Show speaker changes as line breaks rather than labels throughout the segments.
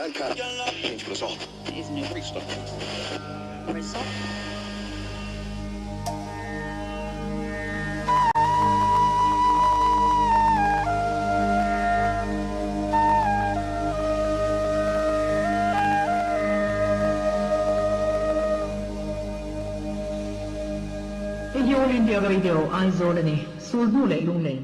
Hei hi All India Radio, Aizawl a ni. Sulhnu leh Lunglei.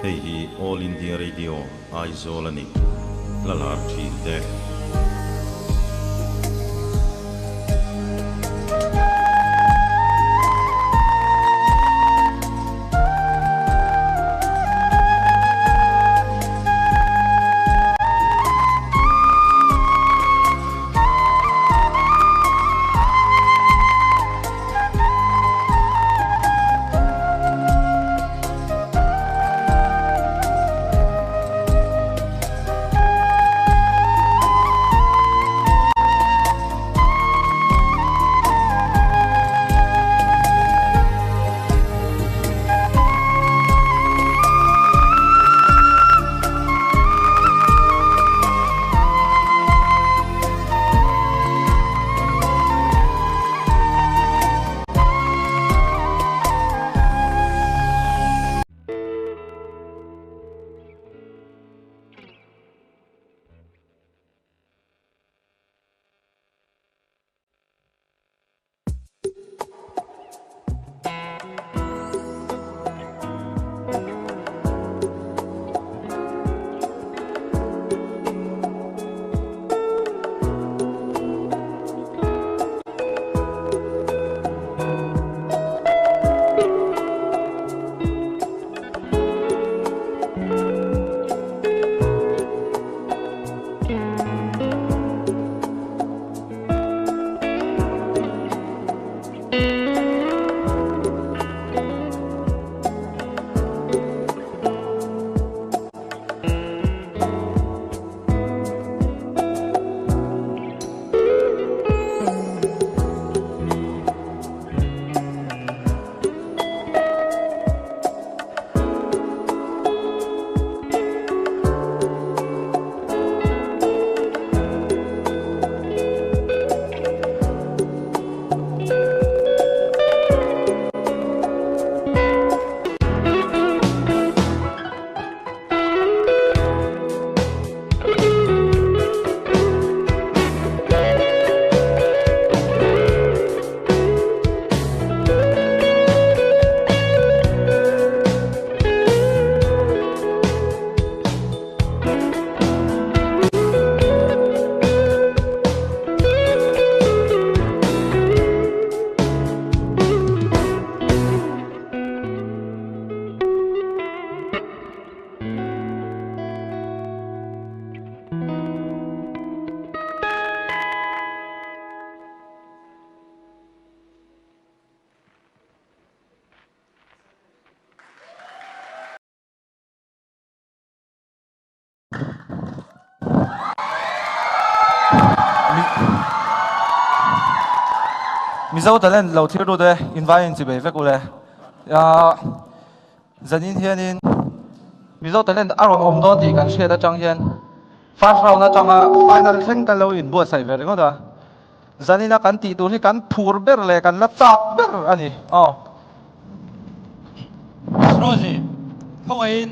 Hei hi All India Radio, Aizawl a ni. Hla lar thin te.
Mizo talent lo thlir lut e, invai in chibei vek ule. Zanin hianin Mizo talent a rawn awm dawn tih kan hriat atang hian first round atanga final thleng kan lo inbuatsaih ve ringawt a. Zanina kan tih tur hi kan phur ber leh kan la chak ber a ni. Aw.
Rosie, khawngaihin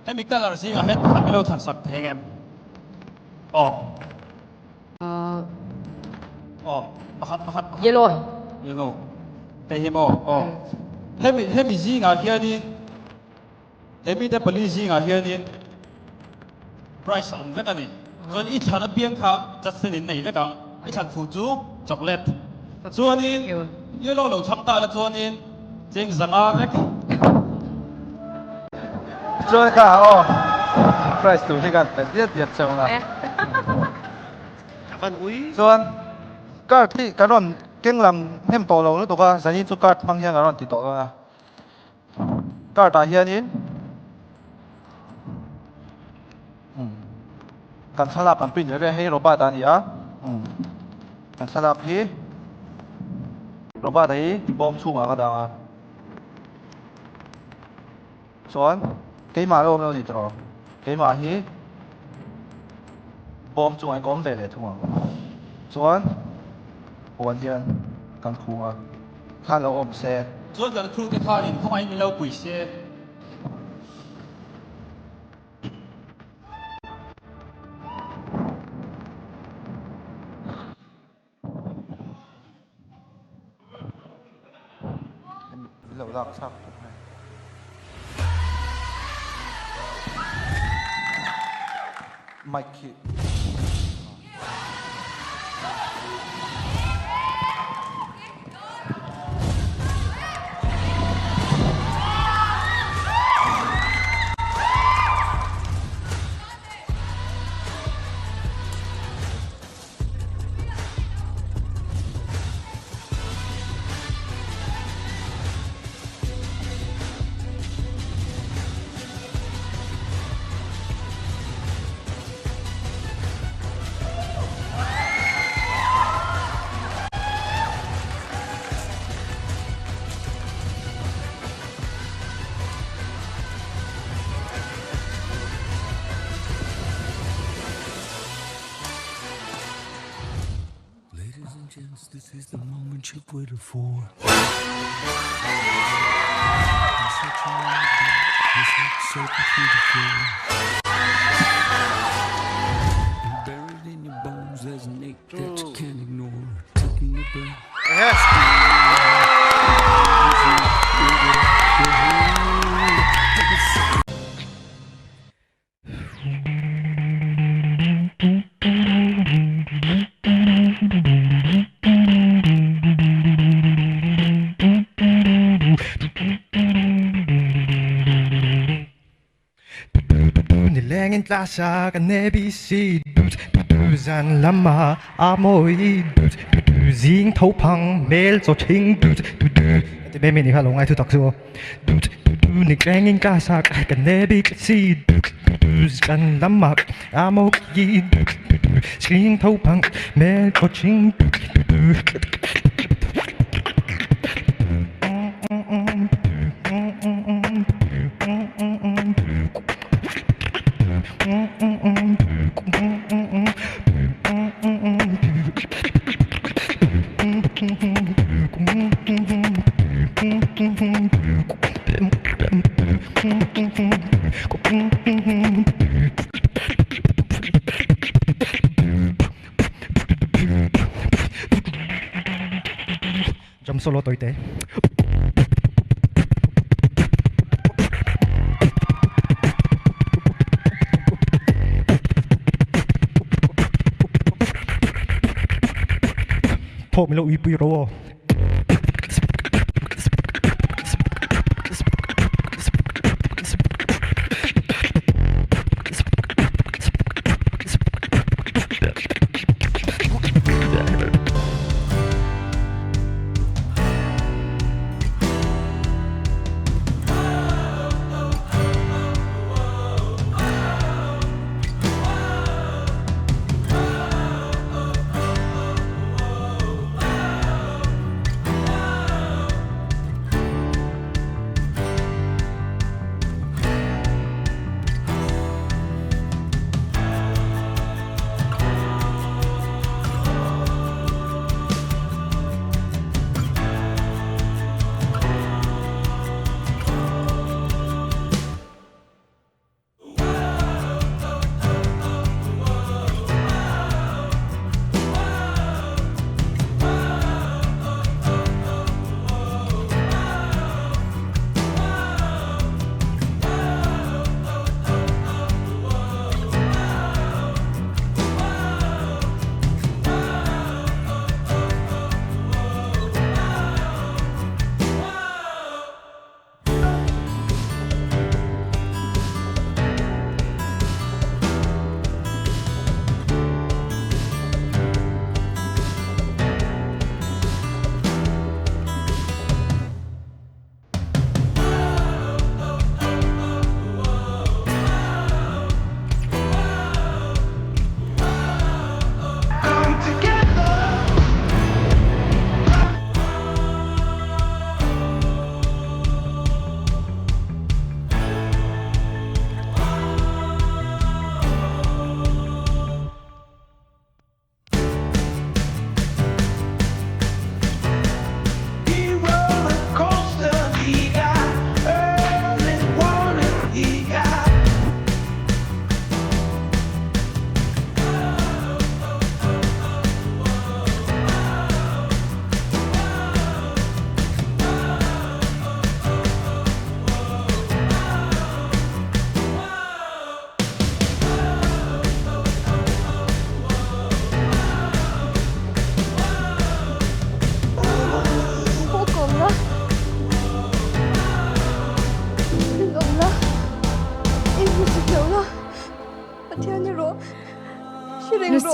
hemi colour zingah hian pakhat ilo thlan sak thei em? Aw. Aw, pakhat pakhat pakhat.
Yellow.
Yellow. Hei hi maw? Aw. Hemi hemi zingah hianin Hemi te pali zingah hianin prize a awm vek a ni. Chuan i thlan apiang kha Justin in nei vek ang. I thlan fuh chu chocolate. Chuanin yellow lo chhang ta la chuanin cheng zanga vek.
Chuan kha aw prize tur hi kan pe diat diat cheu ang a. Chuan card hi kan rawn keng lang hnem tawh lo lutuk a, zanin chu card hmang hian kan rawn ti tawh dawn a. Card ah hianin kan thlalak kan print ve ve a, hei Robert a ni a, kan thlalak hi Robert a hi bawm chhungah ka dang a. Chuan keimah lo awm lo ni tawh, keimah hi bawm chungah hian ka awm ve leh thung ang. Chuan puan hian kan khuh a, khan lo awm se.
Chuan kan crew te khanin khawngaih min lo pui se.
Lo lak chak tum hei. Mic khi.
Ladies and gents, this is the moment you've waited for. Buried in your bones, there's an ache that you can't ignore. Taking your breath.
Nilengin tlasa kan ABC zan lama a mawi zing tho phang mel chaw thing ti me me ni kha lo ngai thu tak chu Nilengin tlasa kan ABC zan lama a mawi zing tho phang mel chaw thing. Drum solo tawi te. Thawh min lo uipui ro aw.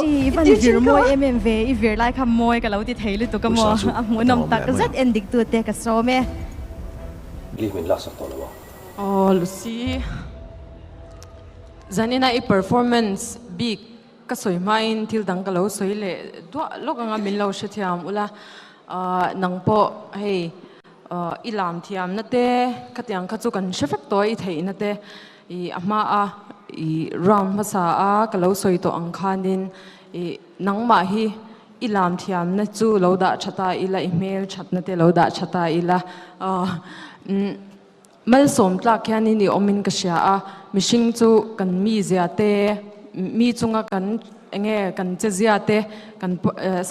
Lucy, i van vir mawi em em ve, i vir lai kha mawi ka lo ti thei lutuk a maw, a hmuhnawm tak zet en dik tute ka sawm e.
Leave min laksak tawh lo a.
Aw Lucy, zanina i performance bik ka sawi hmain thil dang ka lo sawi leh duah lawk anga min lo hrethiam ula, nang pawh hei I lam thiamna te khatiang kha chu kan hre vek tawh a, i theihna te i a hma a i round hmasa a ka lo sawi tawh ang khanin i nangmah hi i lam thiamna chu lo dah tha ta ila, i hmel thatna te lo dah tha ta ila umm malsawm tlak hianin i awmin ka hria a, mihring chu kan mizia te mi chunga kan enge kan chezia te kan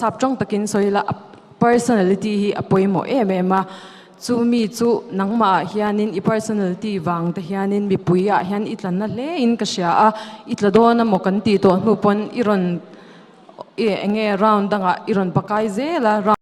sap tawng takin sawi ila Personality hi a pawimawh em em a, chu mi chu nangmah ah hianin i personality vang te hianin mipui ah hian i tla na hle in ka hria a, i tla dawn amaw kan tih tawh hnu pawn i rawn enge round dangah i rawn pakai zel a.